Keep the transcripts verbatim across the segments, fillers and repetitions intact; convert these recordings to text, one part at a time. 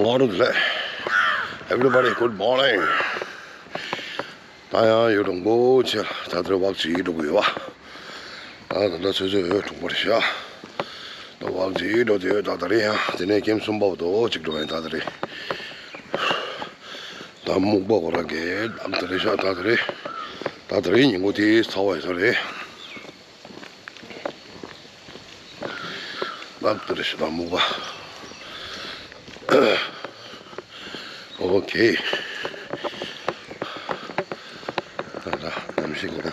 Morning, everybody, good morning. ད་ཡང་ཡུལ་གྲོང་པོ་ཆེ་ད་ལྟ་ཝག་ཅིག་འགྲོ་གི་ཡོད་པ། ད་ད་ལྟ་ཆུ་ཚོད་དྲུག་པ་རེད་ཤག་ད་ཝག་ཅིག་འགྲོ་དུས་ད་ད་རེས་ཡང་དེ་ནས་ཀེམ་གསུམ་པ་བར་དུ་གཅིག་འགྲོ་ཡིན་ད་ད་རེས། ད་སྨུག་པ་ཁོ་རང་གིས་ད་ད་རེས་ཤག་ད་ད་རེས། ད་ད་རེས་ཉིན་གུང་དེ་ཚ་བ་ཡོད་ས་རེད། ལབ་ཏུ་རེ་ཞིག་དང་མུག་པ། ཨོ་ཁེ། ད་ད་ནམ་ཞིག་གོ་ན།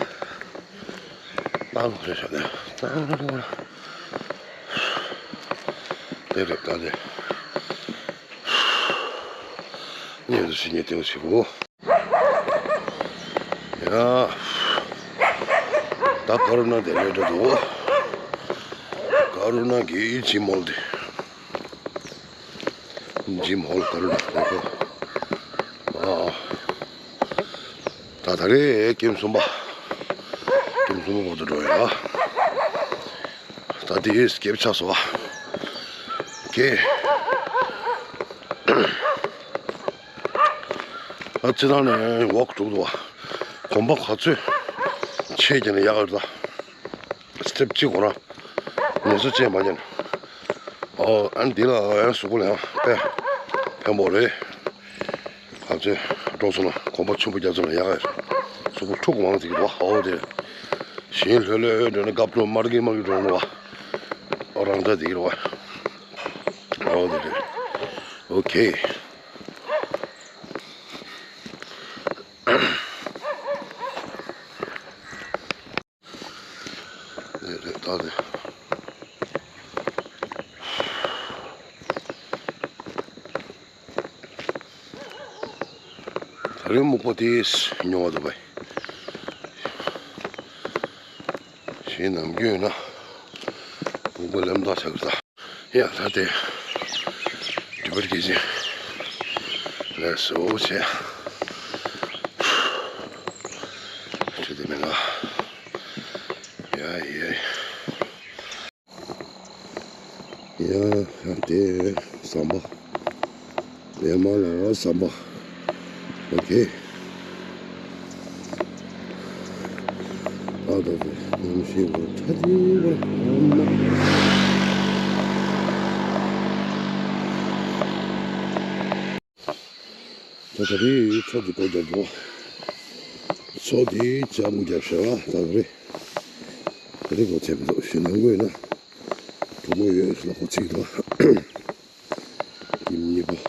ཏང་རེ་ཞིག་ནས་ཏང་རེ་བ། དེ་རེད་ད་དེ། ཉེ་དུ་ཞིག་ཉེ་དེ་ཞིག་གོ། ཡ། ད་ཀ་རུ་ན་དེ་ལས་འགྲོ་འདུག་ཀ་རུ་ན་གི་ཇིམ་ཧོལ་དེ། ཇིམ་ཧོལ་ཀ་རུ་ན་དེ་ཁོ། ཨ། ད་ད་རེས་ཀེམ་གསུམ་པ། ཀེམ་གསུམ་པ་བར་དུ་འགྲོ་ཡ། ད་དེ་སྐེབ་ཆགས་སོ། ཀེ། ཨ་ཙི་ནང་ནས་ཝོག་གྲུབ་འདུག་བ། གོམ་པ་ག་ཚོད་ཆེ་རྒྱ་ནས་ཡག་རེད་ད། སི་ཊེབ་གཅིག་གོ་ར། ངལ་གསོ་བྱས་མ་རྒྱ་ནས། ཨོ་ཨ་ནི་འདི་ལ་ཡང་གཟུགས་པོ་ལ་ཡང་དཔེ་ཕན་པོ་རེད། ག་ཚོད་འགྲོ་སོང་ན་གོམ་པ་ཆེན་པོ་རྒྱག་ཚོད་ལ་ཡག་ཡོད། གཟུགས་པོ་འཁྲུག་མང་ཟིག་འདུག་བ། ཨོ་དེ། ཞིང་ལྷོད་ལྷོད་འགྲོ་ན་རྒབ་འགྲོ་མར་གི་མར་གི་འགྲོ་ནོ་བ། ཨོ་རང་ཙག་དེ་གི་རེད་བ། ཨོ་དེ་རེད། ཨོ་ཁེ། རེད་རེད་ད་རེད། ད་རེས་སྨུག་པ་དེ་ཉོ་བ་འདུག་བས། གཞན་ནམ་རྒྱུན་ཡོད་ན་སྨུག་པ་ལེམ་ཐག་ཆགས་ཀྱི་ད། ཡ་ད་དེ། དུས་བར་གྱི་ཅན། ལས་སོ་ཆེ། ཁྲི་དེ་མེད་ལ། ཡ་ཡ། ཡ་དེ་ཟམ་པ། དེ་མ་ལ་ཟམ་པ། ཨོ་ཁེ། ཨ་ད་དེ་ནམ་ཞིག་གོ་ཁྲ་དེ་བར་ཧམ་ན། ད་ད་རེས་མཚོ་དེ་སྒོ་རྒྱབ་འགྲོ། མཚོ་དེ་ལྕགས་སྒོ་རྒྱབ་ཤག་ད་ད་རེས། ད་རེས་སྒོ་ཚེམ་འདུག་ཞུ་ནང་དགོས་ན། གྲོགས་མོ་ཡོད་ལ་ཁོ་ཚིག་འདུག་ཡིན་གཉིས་པ།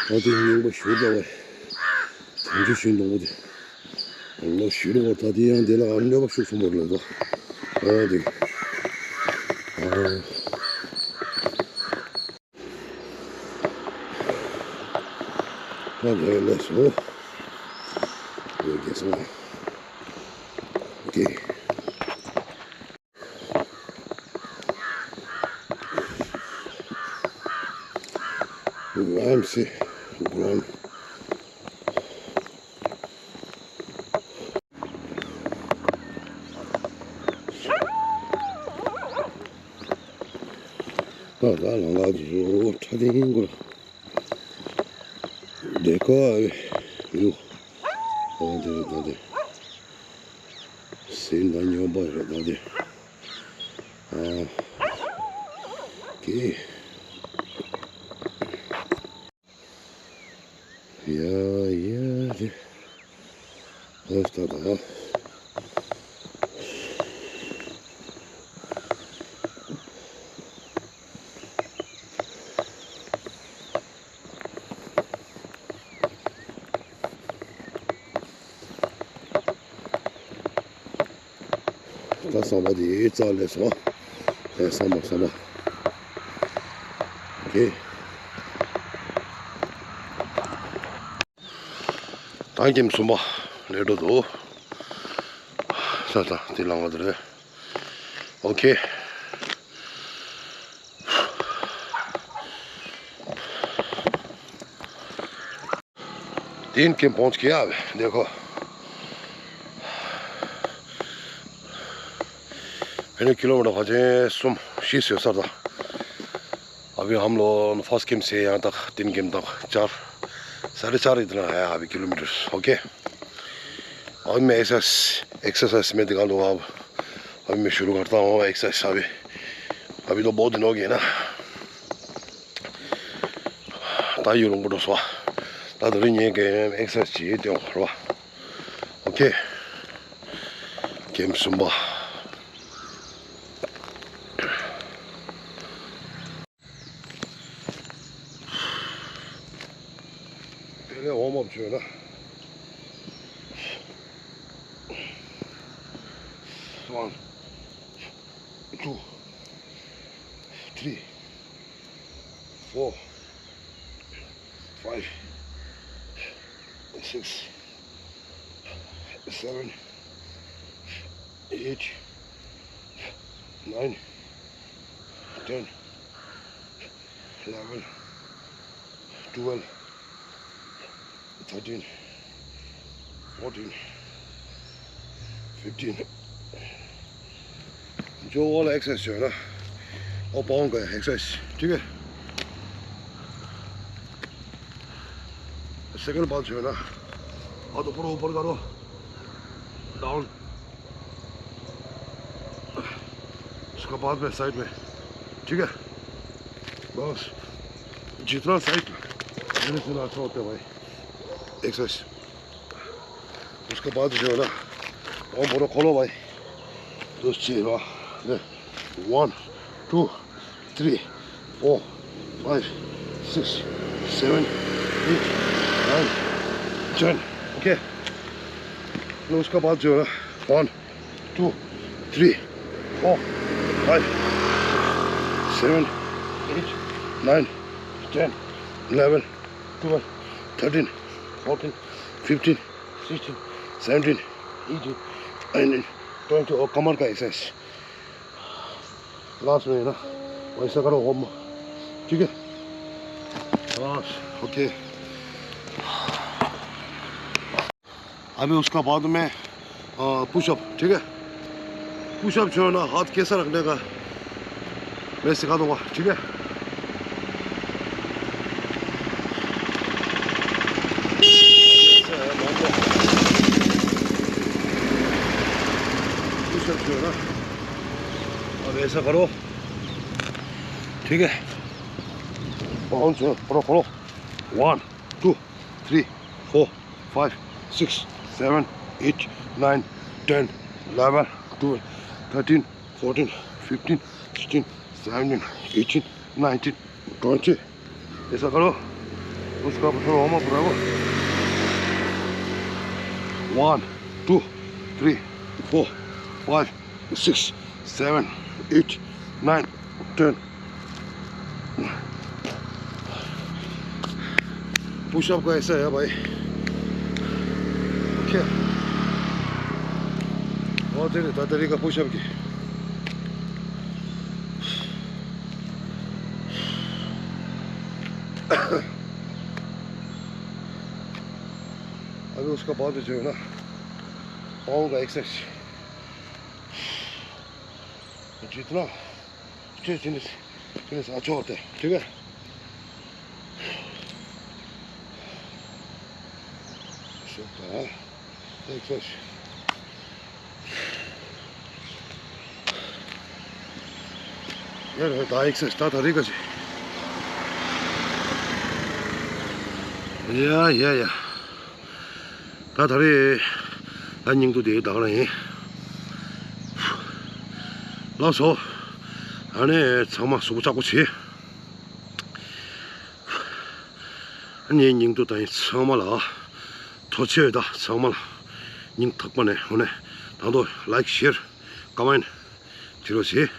ད་དེ་རྙིང་པ་ཞུ་འདྲ་བས། དམ་ཆོས་ཞུ་འདྲ་བོ་དེ། ལོ་ཞུ་རུ་བ་ད་དེ་ཡང་དེ་ལ་ཨ་གནོད་པ་ཤུགས་ཆེན་པོ་རེད་དོ། ཨ་དེ། ཨ། ད་དེ་ལས་སོ། ཡོད་དགེ་སོང་། ཨོ་ཁེ། རམ་སེ་གོན། ད་ད་ལང་ལ་རུ་ཁྲ་ཏིང་གོ་ལ། དེ་ཁོ་ཡུ། ཨོ་དེ་རེད་ད་དེ། སེམས་དང་སྙོམས་པ་རེད་ད་དེ། ཨ། ཀེ། ཡ་ཡ་དེ། ཨོ་ད་ད། ད་ཟམ་པ་དེ་རྩ་ལས་སོང་། ད་ཟམ་པ་ཟམ་པ། ཨོ་ཁེ། ད་ཀེམ་གསུམ་པ་ལས་འགྲོ་འདུག་ས་ད་དེ་ལང་བ་དེ་རེད། ཨོ་ཁེ། དེ་ཀེམ་བོང་ཅིག་ཡ་བས་དེ་ཁོ། ཕེ་ནི་ཀི་ལོ་མི་ཊར་ཕལ་ཆེར་གསུམ་བཞི་ཟེར་ས་ད། अभी हम लोग फर्स्ट गेम से यहाँ तक तीन गेम तक चार, साढ़े चार इतना है अभी किलोमीटर। ओके, अभी मैं एक्सरसाइज एक्सरसाइज में दिखा दूंगा अब। अभी मैं शुरू करता हूँ एक्सरसाइज। अभी अभी तो बहुत दिन हो गया ना। ताई रूम पर दोस्तों, ताई ring game exercise चाहिए तो करवा। Okay, game Zumba. पहले वार्म अप जो है ना, one, two, three, four, five, six, seven, eight, nine, ten, eleven, twelve, thirteen, fourteen, fifteen. जो वाला एक्सरसाइज जो है ना, वो पाँव का एक्सरसाइज, ठीक है। सेकंड पार्ट जो है ना, हाथ ऊपर ऊपर करो, डाउन, उसके बाद में साइड में, ठीक है। बस जितना साइड, जितना अच्छा होता है भाई एक्सरसाइज। उसके बाद जो है ना, पाँव पूरा खोलो भाई। तो चेहरा, one, two, three, four, five, six, seven, eight, nine, ten. Okay, उसके बाद जो है ना, one, two, three, four, five, seven, eight, nine, ten, eleven, twelve, thirteen, fourteen, fifteen, sixteen, seventeen, eighteen, nineteen, twenty. और कमर का एक्सरसाइज लास्ट में है ना, वैसा करो होम, ठीक है। बस, ओके। अभी उसका बाद में पुशअप, ठीक है। पुशअप जो है ना, हाथ कैसा रखने का मैं सिखा दूंगा, ठीक है। पुशअप जो है ना, अब ऐसा करो, ठीक है। पाँव जो है पूरा खोलो। One, two, three, four, five, six, seven, eight, nine, ten, eleven, twelve, thirteen, fourteen, fifteen, sixteen, seventeen, eighteen, nineteen, twenty. ऐसा करो, उसका थोड़ा वार्म अप रखो। One, two, three, four, five, six, seven, eight, nine, ten. Push up का ऐसा है भाई। ओके, और तेरे दादारी का पुशअप की। अभी उसका बाद जो है ना, पाँव का एक्सरसाइज। जितना स्ट्रेच, जितने, जितने से अच्छा होता है, ठीक है। सकता है। एक्सरसाइज। यार, ད་ཨེག་སར་སའིཛ་ད་ད་རེས་ག་ཅི། ཡ་ཡ་ཡ། ད་ད་རེས་ད་སྙིང་སྡུག་དེ་ད་ག་རང་ཡིན། ལགས་སོ། ཨ་ནི་ཚང་མ་གཟུགས་པོ་ཆག་པོ་བྱེད། ཨ་ནི་སྙིང་སྡུག་ད་ཡིན། ཚང་མ་ལ་ཐུགས་རྗེ་ཆེ། ད་ཚང་མ་ལ་སྙིང་ཐག་པ་ནས་འོ་ནས་ད་དུང་ལའིཀ་ཤེར་ཀོ་མེན་ཊི་བྱེད་རོགས་བྱེད།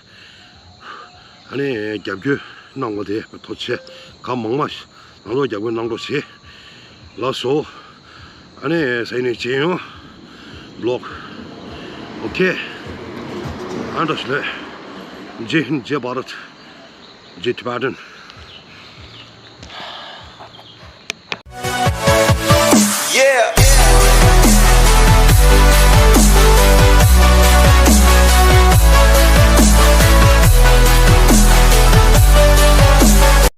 ཨ་ནི་རྒྱབ་སྐྱོར་གནང་བ་དེ་ཐུགས་རྗེ་ཆེ། གང་མང་མང་ང་ཚོ་རྒྱབ་སྐྱོར་གནང་རོགས་བྱེད། ལགས་སོ། ཨ་ནི་ས་ཡིན་ནས་མཇལ་ཡོང་། བི་ལོག་ཨོ་ཁེ། ཨ་འདྲ་ཞིག་ལས། ཇེ་ཧིན། ཇེ་བྷ་རད། ཇེ་ཊི་བྷེ་ཊན།